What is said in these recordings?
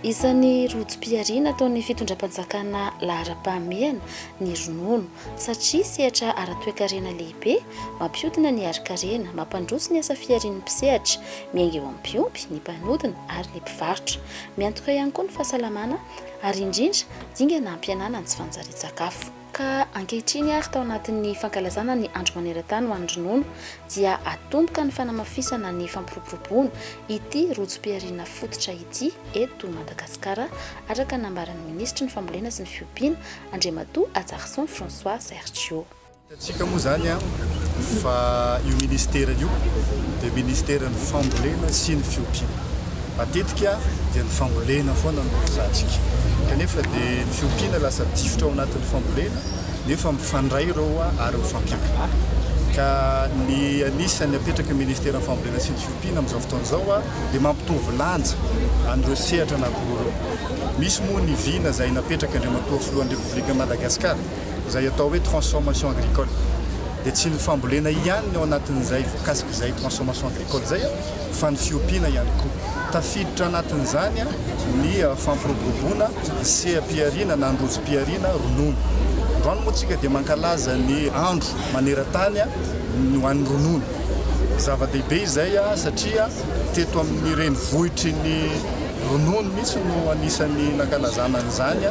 Isan'ny rojom-pihariana ataon'ny fitondram-panjakana laharam-pahamehana ny ronono satria sehatra ara-toekarena lehibe mampihodina ny harin-karena, mampandroso ny asa fiharian'ny mpisehatra, miainga eo amin'ny mpiompy, ny mpanodina ary ny mpivarotra. Miantoka ihany koa ny fahasalamana ary indrindra dingana hampihenana ny tsy fanjarian-tsakafo. Ka ankehitriny ary tao anatin'ny fankalazana ny Andro maneran-tany ho an'ny ronono dia atomboka ny fanamafisana ny fampiroboroboana ity rojom-pihariana fototra ity eto Madagasikara araka ny nambaran'ny Minisitry ny Fambolena sy ny Fiompiana Andriamatoa Hajarison François Sergio. Hitantsika moa izany fa io ministera io dia ministeran'ny fambolena sy ny fiompiana. Matetika dia ny fambolena foana no resahantsika kanefa dia ny fiompiana lasa difotra ao anatin'ny fambolena nefa mifandray ireo ary mifampiankina. Ka ny anisan'ny apetraky ny ministeran'ny fambolena sy ny fiompiana amin'izao fotoana izao dia mampitovy lanja an'ireo sehatra anankiroa ireo. Misy moa ny vina izay napetrak'Andriamatoa Filohan'ny Repoblikan'i Madagasikara izay atao hoe transformation agricole dia tsy ny fambolena ihany ny ao anatin'izay voakasik'izay transformation agricole izay fa ny fiompiana ihany koa. Tafiditra anatin'izany ny fampiroboroboana ny seha-pihariana na ny rojom-pihariana ronono. Androany moa tsika dia mankalaza ny andro maneran-tany ho an'ny ronono. Zava-dehibe izay satria teto amin'ny renivohitry ny ronono mihitsy no anisan'ny nankalazana an'izany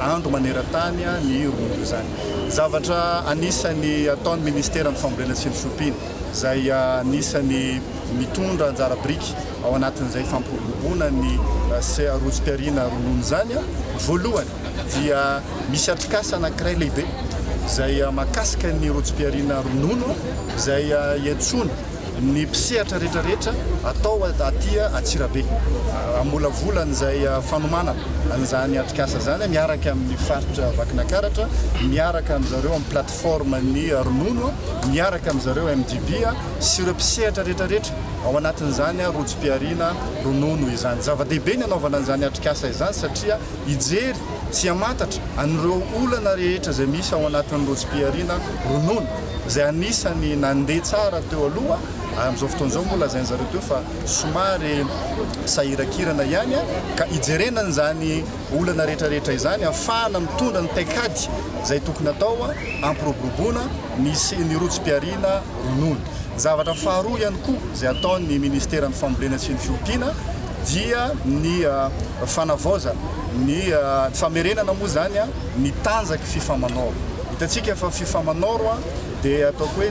andro maneran-tany ny ronono izany. Zavatra anisan'ny ataon'ny ministeran'ny fambolena sy ny fiompiana izay anisan'ny mitondra anjara biriky ao anatin'izay fampiroboroboana ny rojom-pihariana ronono izany. Voalohany dia misy atrikasa anankiray lehibe izay mahakasika ny rojom-pihariana ronono izay iantsoana ny mpisehatra rehetra rehetra atao aty Antsirabe. Hamolavola an'izay fanomanana an'izany atrikasa izany miaraka amin'ny faritra Vakinakaratra, miaraka amin'zareo amin'ny plateforme ny ronono, miaraka amin'zareo MDB sy ireo mpisehatra rehetra rehetra ao anatin'izany rojom-pihariana ronono izany. Zava-dehibe ny hanaovana an'izany atrikasa izany satria hijery sy hamantatra an'ireo olana rehetra izay misy ao anatin'ny rojom-pihariana ronono izay anisany nandeha tsara teo aloha, amin'izao fotoana izao moa lazain-dry zareo teo fa somary sahirakirana ihany ka hijerena an'izany olana rehetra rehetra izany ahafahana mitondra ny paikady izay tokony atao hampiroboroboana ny ny rojom-pihariana ronono. Ny zavatra faharoa ihany koa izay ataon'ny ministeran'ny fambolena sy ny fiompiana dia ny fanavaozana ny famerenana moa izany ny tanjaky Fifamanoro. Hitantsika fa Fifamanoro dia ataoko hoe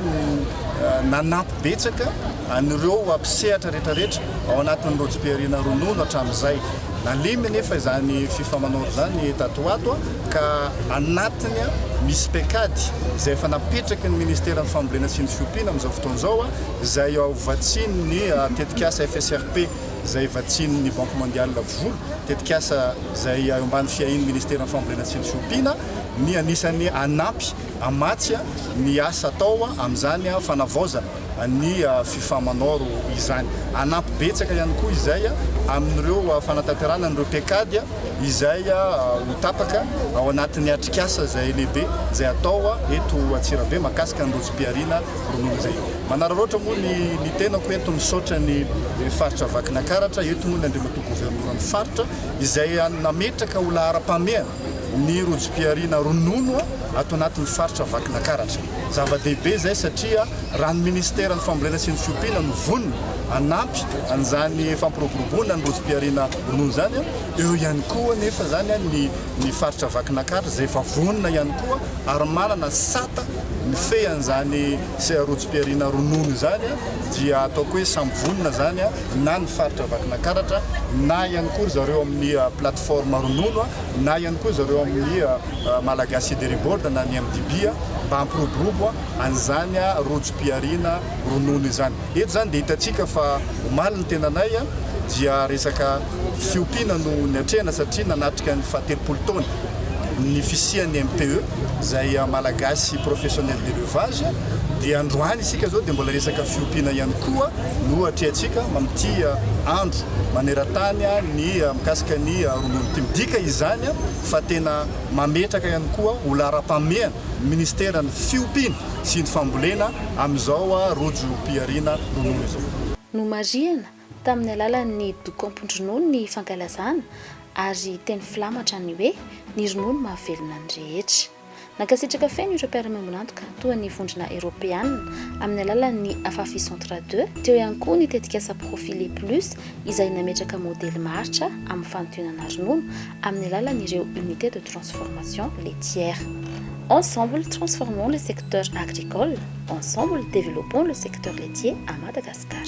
nanampy betsaka an'ireo mpisehatra rehetrarehetra ao anatin'ny rojom-pihariana ronono hatramin'izay. Nalemy anefa izany Fifamanoro izany tato ho ato ka anatiny misy paikady izay efa napetraky ny ministeran'ny fambolena sy ny fiompiana amin'izao fotoana izao izay vatsian'ny tetikasa FSRP izay vatsian'ny Banque Mondiale vola, tetikasa izay eo ambany fiahian'ny ministeran'ny fambolena sy ny fiompiana ny anisan'ny hanampy hamatsy ny asa atao amin'izany fanavaozana ny Fifamanoro izany. Hanampy betsaka ihany koa izay amin'ireo fanatanterahana an'ireo paikady izay ho tapaka ao anatin'ny atrikasa izay lehibe izay atao eto Antsirabe mahakasika ny rojom-pihariana ronono izay. Manararaotra moa ny ny tenako eto misaotra ny faritra Vakinakaratra, eto moa ny Andriamatoa Governoran'ny faritra izay nametraka ho laharam-pahamehana ny rojom-pihariana ronono ato anatin'ny faritra Vakinakaratra. Zava-dehibe izay satria raha ny ministeran'ny fambolena sy ny fiompiana no vonona hanampy an'izany fampiroboroboana ny rojom-pihariana ronono izany, eo ihany koa anefa izany ny ny faritra Vakinakaratra izay efa vonona ihany koa ary manana sata mifehy an'izany rojom-pihariana ronono izany dia ataoko hoe samy vonona izany na ny faritra Vakinakaratra na ihany koa ry zareo amin'ny plateforme ronono na ihany koa zareo amin'ny Malagasy Dairy Board na ny MDB mba hampiroborobo an'izany rojom-pihariana ronono izany. Eto izany dia hitantsika fa omaly ny tenanay dia resaka fiompiana no niatrehana satria nanatrika ny fahatelopolo taona ny fisian'ny MPE izay Malagasy Professionnel d'Elevage dia androany isika izao dia mbola resaka fiompiana ihany koa no atrehantsika amin'ity andro maneran-tany ny mikasika ny ronono ity. Midika izany fa tena mametraka ihany koa ho laharam-pahamehana ny ministeran'ny fiompiana sy ny fambolena amin'izao rojom-pihariana ronono izao. Nomarihana. Tamin'ny alalan'ny dokompon-dronono ny fankalazana ary teny filamatra ny hoe ny ronono mahavelona ny rehetra. Nankasitraka feno ireo mpiara-miombon'antoka toa ny Vondrona Eoropeanina amin'ny alalan'ny Afafi Centre 2, teo ihany koa ny tetikasa Profilé Plus izay nametraka modely maharitra amin'ny fanodinana ronono amin'ny alalan'ireo unité de transformation laitière. Ensemble, transformons le secteur agricole, ensemble, développons le secteur laitier à Madagascar.